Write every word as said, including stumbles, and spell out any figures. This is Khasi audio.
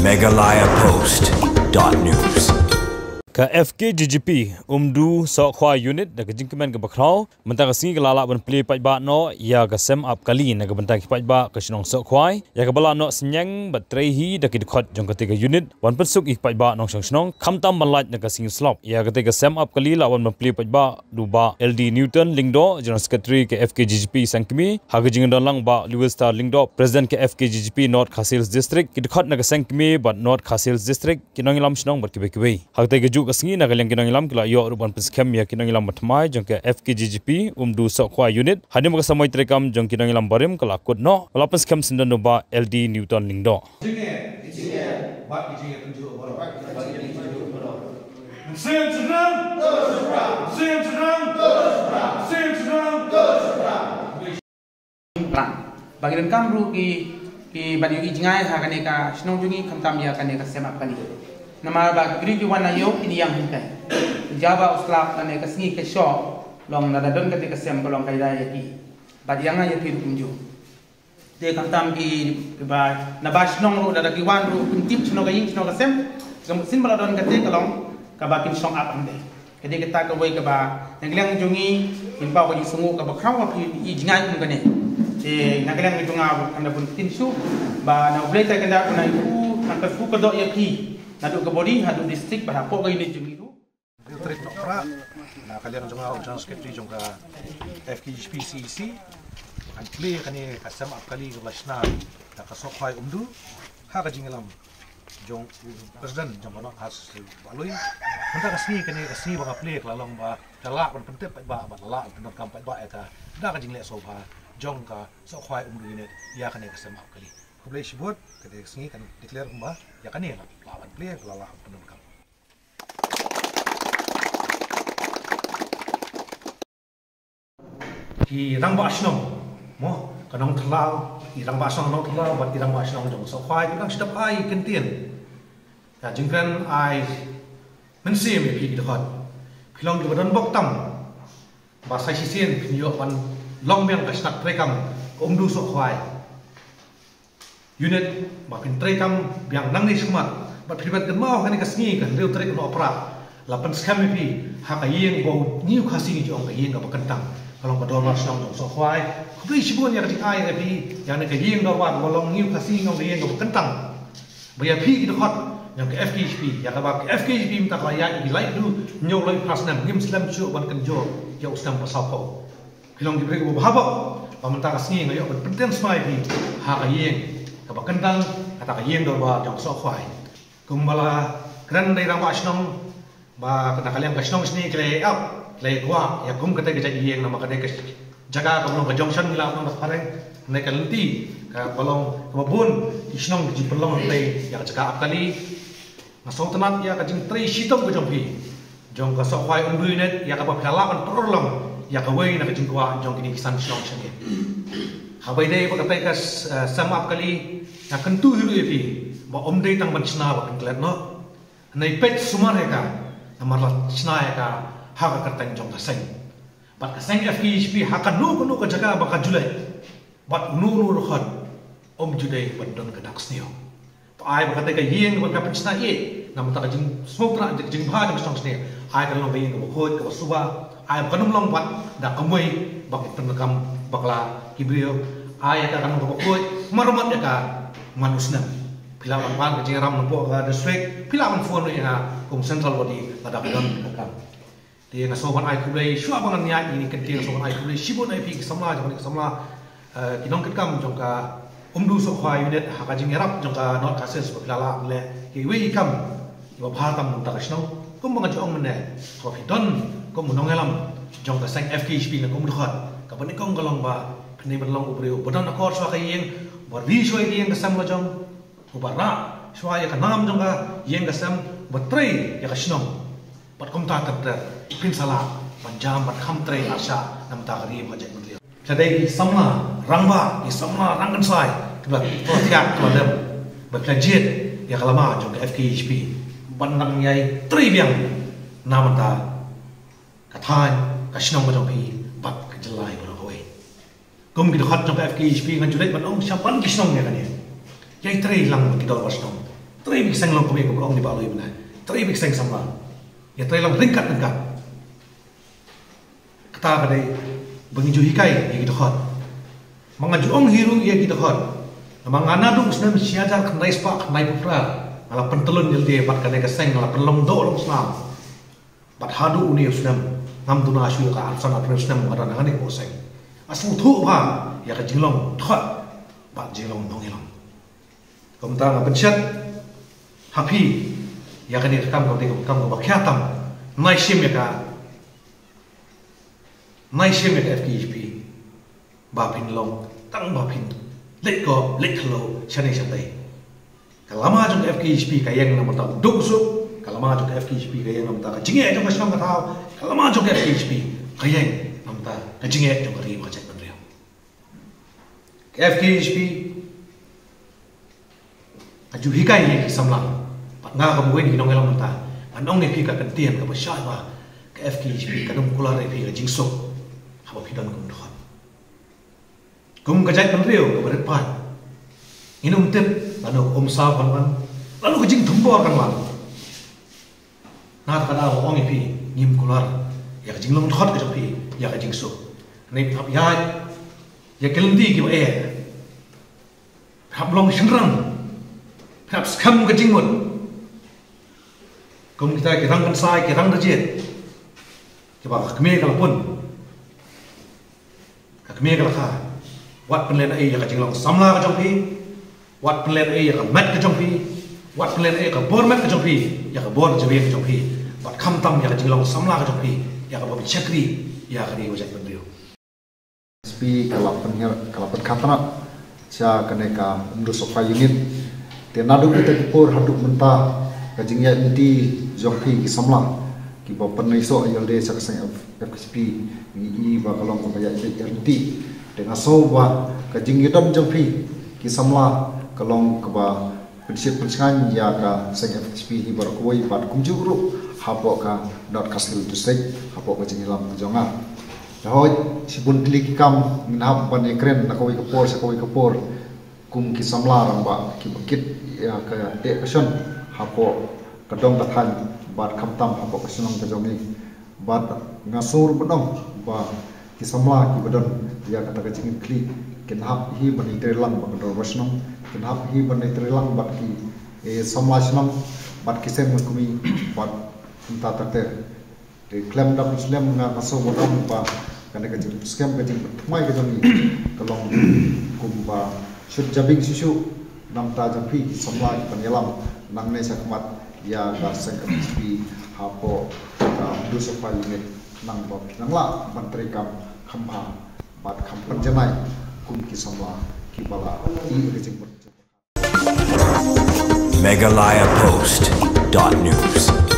Meghalaya Post dot news. Ka F K G G P Umdu Sohkhwai Unit da ka jingkmen kaba khraw mynta ka sngi ka la lah ban plie paidbah noh ïa ka sem ap kali na ka bynta ki paidbah ka shnong Sohkhwai, ïa kaba la noh synñiang bad trei hi da ki dkhot jong katei ka unit ban pynsuk ïa ki paidbah nongshong shnong, khamtam ban lait na ka sngi slop. Ïa katei ka sem ap kali la wan ban plie paidbah da u Bah L D Newton Lyngdoh, General Secretary ka F K G G P Seng Kmie, ha ka jingdon lang Bah Lewis Star Lyngdoh, President ka F K G G P North Khasi Hills District, ki dkhot na ka Seng Kmie bad North Khasi Hills District, ki nongïalam shnong bad kiwei kiwei. Ha katei ka juh ka sngi na ka liang ki nongïalam ki la ïoh ruh ban pynskhem ïa ki nongïalam ba thymmai jong ka F K G G P Umdu Sohkhwai Unit, hadien ba ka samoi treikam jong ki nongïalam barim ka la kut noh, ba la pynskhem syndon da u Bah L D Newton Lyngdoh. Mynsiem Shnong! Mynsiem Shnong! Mynsiem Shnong! Lang. Ba ngi donkam ruh ki, ki ban ïohi jngai ha kane ka shnong jong ngi khamtam ïa kane ka sem ap kali. Namar ba ki briew ki wan na ïew kin ïeng hangtai. Jaba u slap lane ka sngi ka shoh long lada don kata ka sem ka long ka ïada ïa ki. Bad ïa nga ïa phi ruh kumjuh. Te khamtam ki, kiba na ba shnong ruh lada ki wan ruh kin tip shano ka ïing shano ka sem. Ka mut shisien ba la don kata ka long kaba kin shong ap hangtai. Ka dei kata kawei kaba na ka liang jong ngi ngin paw ka jingsngew kaba khraw ba phi ïohi jngai kum kane. Te na ka liang jong nga ruh kan da bun ktien shuh ba na U Blei te kan da bun ai u nang kyrkhu kyrdoh ïa phi naduh ka body haduh district bad hapoh ka unit jong ngi ruh. Dei u Trik Nongpra, na ka liang jong nga u General Secretary jong ka F K G P C E C, kan plie kane ka sem ap kali kaba la shna da ka Sohkhwai Umdu ha ka jingïalam jong u President jong ka North Khasi Hills Bah Lui. Mynta ka sngi kane ka sngi ba nga plie ka la long ba ka lah ban pyntip paidbah bad la lah ban pyndonkam paidbah ïa ka da ka jingleh sngewbha jong ka Sohkhwai Umdu Unit ïa kane ka sem ap kali. Khublei shibun, kane ka sngi kan declare kumba ïa kane la lah ban plie ka la lah ban pyndonkam. Ki rangbah shnong, mo, ka Nongthlaw, ki rangbah shnong Nongthlaw bad ki rangbah shnong jong Sohkhwai ki dang sdang ai kyntien. Ka jingkren ai mynsiem ïa phi ki dkhot. Phi long kiba don bok tam ba sa shisien phin ïoh ban long biang ka shnat treikam ka Umdu Sohkhwai Unit ba phin treikam biang nangne shakhmat bad phi ban kynmaw ha kane ka sngi ka hynriew tarik u Nohprah la pynskhem ïa phi ha ka ïing ba ngi u Khasi ngi ju ong ka ïing kaba kyntang, ka long ka dorbar shnong jong Sohkhwai. Khublei shibun ïa ka jingai ïa phi ïa kane ka ïing dorbar ba long ngi u Khasi ngi ong ka ïing kaba kyntang. Ba ïa phi ki dkhot jong ka F K G P, ïa kaba ka F K G P mynta ka la ïaid ïa ki lai hynñiew lai phra snem ngim slem shuh ban kynjor ïa u snem ba sawphew. Phi long ki briew kiba bha bok ba mynta ka sngi nga ïoh ban pyntip sngewbha ïa phi ha ka ïing kaba kyntang, kata ka ïing dorbar jong Sohkhwai. Kumba la kren da i rangbah shnong ba na ka liang ka shnong shane ki la ïa ap, ki la ïa kwah ïa kum kata ka jait ïing namar ka dei ka jaka kaba long ka junction ngi lah ban ong da phareng, ne ka lynti kaba long kaba bun ki shnong ki jingpynlong hangtei ïa ka jaka ap kali. Nga sngewtynnat ïa ka jingtrei shitom ka jong phi jong ka Sohkhwai Umdu Unit ïa kaba phi la lah ban pynurlong ïa kawei na ka jingkwah jong kine ki san shnong shane. Haba ïadei bad katei ka, eh, sem ap kali, nga kyntu hi ruh ïa phi ba ym dei tang ban shna ba phin klet noh. Hynrei peit sumar ïa ka namar la shna ïa ka ha ka kyrteng jong ka seng. Bad ka seng F K G P ha kano kano ka jaka ba ka ju leit bad uno uno ruh khot, ym ju dei ban don ka dak sniew. To ai ba katei ka ïing ba ka pynshna ïa na mynta ka jingsngewtynnat, ka jingbha jong ka shnong shane, ai kan long ka ïing kaba khuid kaba suba, ai ba kan ym long pat da ka mui ba ki pyndonkam bakla ki briew. Ai ïa ka kan long kaba khuid, maramot ïa ka man u snem. Phi lah ban pan ka jingïalam napoh ka district, phi lah ban phone ïa nga kum central body lada ka don ka kam. Te nga sngewbha ban ai khublei shuwa ba ngan ïaid ïa kine ki kyntien, nga sngewbha ban ai khublei shibun ïa phi ki samla jong ki samla, eh, ki nongkitkam jong ka Umdu Sohkhwai Unit ha ka jingïarap jong ka North Khasi Hills ba phi la lah ban leh kiwei ki kam kiba bha tam na ka shnong. Kumba nga ju ong mynne, haba phi don kum u nongïalam jong ka seng F K G P ne kum u dkhot, kaba nyngkong ka long ba phin dei ban long u briew uba don akor shuwa ka ïing, uba ri shuwa ïa ka ïing ka sem la jong, uba rah shuwa ïa ka nam jong ka ïing ka sem, uba trei ïa ka shnong. Bad kumta ter ter phin sa lah ban jam ban kham trei arshah na bynta ka ri bad ka jaitbynriew. Phi la dei ki samla rangbah, ki samla rangkynsai kiba la thiah kiba la dem, ba phi la jied ïa ka lama jong ka F K G P ban nang ïai trei biang na bynta ka thaiñ, ka shnong ka jong phi bad ka jylla baroh kawei. Kum ki dkhot jong ka F K G P ngan ju leit ban ong shaphang ki shnong ïa kane. Ïai trei lang bad ki dorbar shnong. Trei bad seng long kumne kumba ong i Bah Lui mynne. Trei bad seng samla. Ïa trei long ryngkat ryngkat. Kata ka dei ba ngi ju hikai ïa ki dkhot. Ma nga ju ong hi ruh ïa ki dkhot. Namar nga naduh u snem shi hajar khyndai spah khyndaiphew phra nga la pyntlun ïalade bad kane ka seng, nga la pynlong doh long snam. Bad haduh une u snem ngam duna shuh ïa ka arphew san arphew hynriew snem nga don ha kane ka seng. Nga sngewthuh bha ïa ka jinglong dkhot bad jinglong nongïalam. Kumta nga pynshet ha phi ïa kane ka kam, ka kam kaba khia tam. Nai shim ïa ka, nai shim ïa ka F K J P ba phin long, tang ba phin leit ko leit khlo shane shatei. Ka lama jong ka F K J P ka ïeng namar ta u duk suk, ka lama jong ka F K J P ka ïeng namar ta ka jingeh jong ka shnong ka thaw, ka lama jong ka F K J P ka ïeng namar ta ka jingeh jong ka ri bad ka jaitbynriew. Ka F K J P ka ju hikai ïa ki samla. Bad nga kum uwei na ki nongïalam mynta ngan ong ïa phi ka kyntien kaba shai ba ka F K J P kan ym kular ïa phi ka jingsuk haba phi don kum dkhot. Kum ka jaitbynriew kaba rit paid, ngin ym tip lano ka umsaw kan wan, lano ka jingthombor kan wan. Na kata ka daw ong ïa phi, ngim kular ïa ka jinglong dkhot ka jong phi ïa ka jingsuk. Hynrei phi hap ïaid ïa ki lynti kiba eh. Phi hap long shynrang, phi hap skhem ka jingmut. Kum kita ki rang kynsai, ki rang da jied, kiba ka kmie ka la pun, ka kmie ka la kha. Wat pynlehnohei ïa ka jinglong samla ka jong phi. Wat pynlehnohei ïa ka met ka jong phi. Wat pynlehnohei ïa ka bor met ka jong phi, ïa ka bor jingïaseng ka jong phi. Bad khamtam ïa ka jinglong samla ka jong phi ïa kaba pynshakri ïa ka ri bad ka jaitbynriew. S P ka la pynhiar, ka la pynkhatna sha kane ka Umduk Sohphai Unit. Te naduh kata ka por haduh mynta ka jingïaid lynti jong phi ki samla kiba pynïasoh ïalade sha ka seng F-, F K J P, ngi i ba ka long kaba ïaid lynti. Te nga sngew ba ka jingïadon jong phi ki samla ka long kaba pynshit pynshngaiñ ïa ka seng F K J P hi baroh kawei bad kumjuh ruh hapoh ka North Khasi Hills District, hapoh ka jingïalam ka jong nga. Te hooid, shibun tylli ki kam ngin hap ban ïakren na kawei ka por sha kawei ka por kum ki samla rangbah kiba kit ïa ka eh ka shon hapoh ka dong ka thaiñ bad khamtam hapoh ka shnong ka jong ngi. Bad nga sngew ruh ban ong ba ki samla kiba don ïa kata ka jingkitkhlieh kin hap hi ban ïatreilang bad ka dorbar shnong, kin hap hi ban ïatreilang bad ki, eh, samla shnong bad ki seng kmie bad kumta ter ter. Te khlem da pynslem nga, nga sngew ban ong ba kane ka jingpynskhem, ka jingpynthymmai ka jong ngi ka long kumba shut jabieng shuh shuh. Namar ta jong phi ki samla ki pynïalam nangne shakhmat ïa ka seng F K J P hapoh ka Umduk Sohphai Unit, nang ba phi nang lah ban treikam kham bha bad kham pynjanai kum ki samla kiba la ïoh ka jingmut. Meghalaya Post dot news.